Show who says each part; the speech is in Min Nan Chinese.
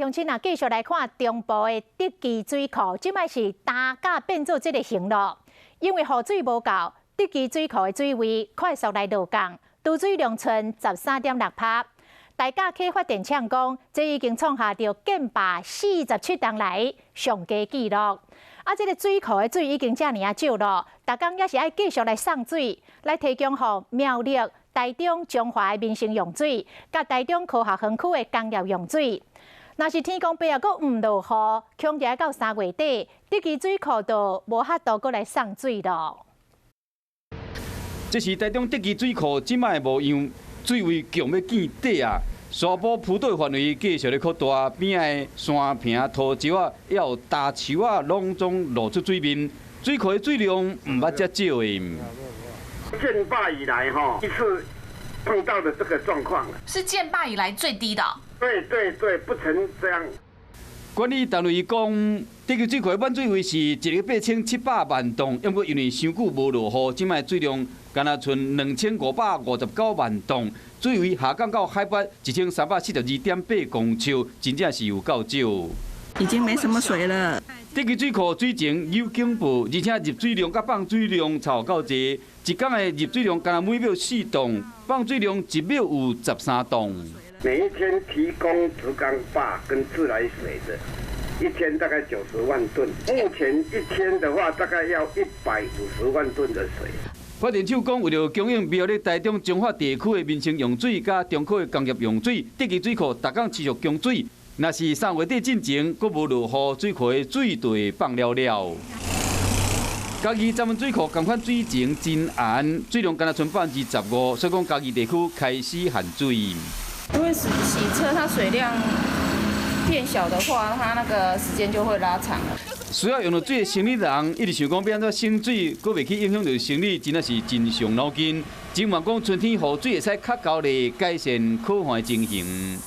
Speaker 1: 鄉親啊，繼續來看中部的竹崎水庫，這擺是焦甲變做這个形咯。因為雨水無夠，竹崎水庫的水位快速來落降，貯水量賰13.6趴。大甲溪發電廠講，這已經創下著建壩47冬來上低紀錄。啊，這个水庫的水已經遮爾仔少咯，逐工猶是愛繼續來送水，來提供予苗栗、台中、彰化的民生用水，佮台中科學園區的工業用水。若是天公伯猶閣毋落雨，恐驚到3月底，竹崎水庫就無法度閣來送水咯。
Speaker 2: 這是台中竹崎水庫這擺的模樣，水位強欲見底啊！沙埔鋪道範圍繼續咧擴大，邊仔的山坪、塗石仔，猶有大樹仔，攏總露出水面。水庫的水量毋捌遮少的。
Speaker 3: 建壩以來，哈，一次碰到的這個狀況。
Speaker 4: 是建壩以來最低的。
Speaker 3: 對對對，不曾這樣。
Speaker 2: 管理單位講，竹崎水庫的滿水位是一億8700萬噸，毋過因為傷久無落雨，這擺水量干焦賰2559萬噸，水位下降到海拔1342.8公尺，真正是有夠少。
Speaker 5: 已經沒什麼水了。
Speaker 2: 竹崎水庫水情有警報，而且入水量佮放水量差夠濟，一工的入水量干焦每秒4噸，放水量一秒有13噸。
Speaker 3: 每一天提供石岡壩跟自來水的，一天大概90萬噸。目前一天的話，大概要150萬噸的水。
Speaker 2: 發電廠講，為著供應苗栗、台中、彰化地區的民生用水，佮中科的工業用水，竹崎水庫逐工持續供水。若是3月底進前，閣無落雨，水庫的水就會放了了。嘉義鏨文水庫仝款水情真絚，水量干焦賰15%，所以講嘉義地區開始限水。
Speaker 6: 因為洗洗車，它水量變小的話，它那個時間就會拉長了。
Speaker 2: 需要用著水的生理人，一直想講欲按怎省水，閣袂去影響著生理，真的是真傷腦筋。希望講春天雨水會使較夠咧，改善渴旱的情形。